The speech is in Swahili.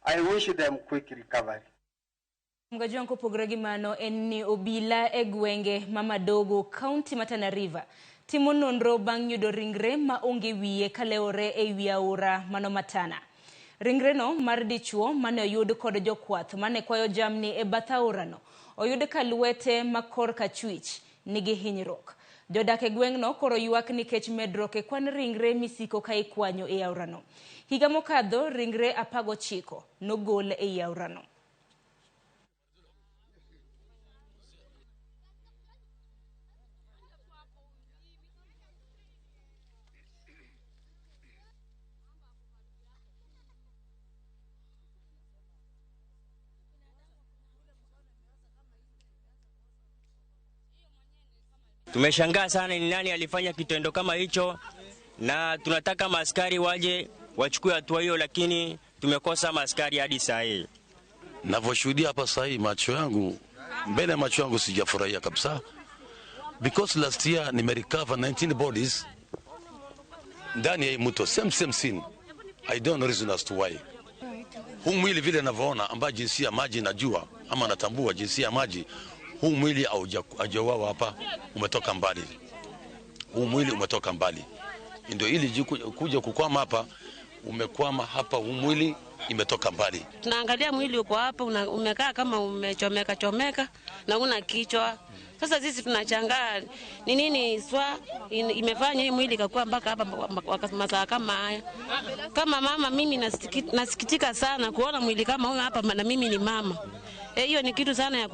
I wish them quick recovery. Mgajwang' kopogore gi mano en ni obila e gwenge ma Madogo, kaunti ma Tana River timo nonro bang' yudo ringre ma onge wiye kalewore e wi aora mano Matana. Ringreno mar dichuo mane oyud kod jokwath mane kwayo jamni e bath aorano oyud ka lwete ma korka achwich nigi hinyruok. Jodak e gweng'no koro ywak nikech medruok e kwan ringre misiko ka ikwanyo e aorano. Higa mokadho ringre 19 nogol ei aorano. Tumeshangaa sana ni nani alifanya kitendo kama hicho, na tunataka maaskari waje wachukue hatua hiyo, lakini tumekosa maaskari hadi saa hii. Navyoshuhudia hapa saa hii, macho yangu mbele ya macho yangu sijafurahia kabisa, because last year nimerecover 19 bodies ndani ya hii mto, same scene. I don't know reason as to why. Huu mwili vile ninavyoona, ambaye jinsia maji najua ama natambua jinsia maji, huu mwili haujauawa hapa, umetoka mbali. Huu mwili umetoka mbali, ndio ili kuja kukwama hapa, umekwama hapa, huu mwili imetoka mbali. Tunaangalia mwili uko hapa, umekaa kama umechomeka chomeka na una kichwa. Sasa sisi tunachangaa ni nini swa imefanya hii mwili ikakuwa mpaka hapa masaa kama haya. Kama mama mimi nasikitika sana kuona mwili kama huyu hapa, na mimi ni mama. Hiyo ni kitu sana ya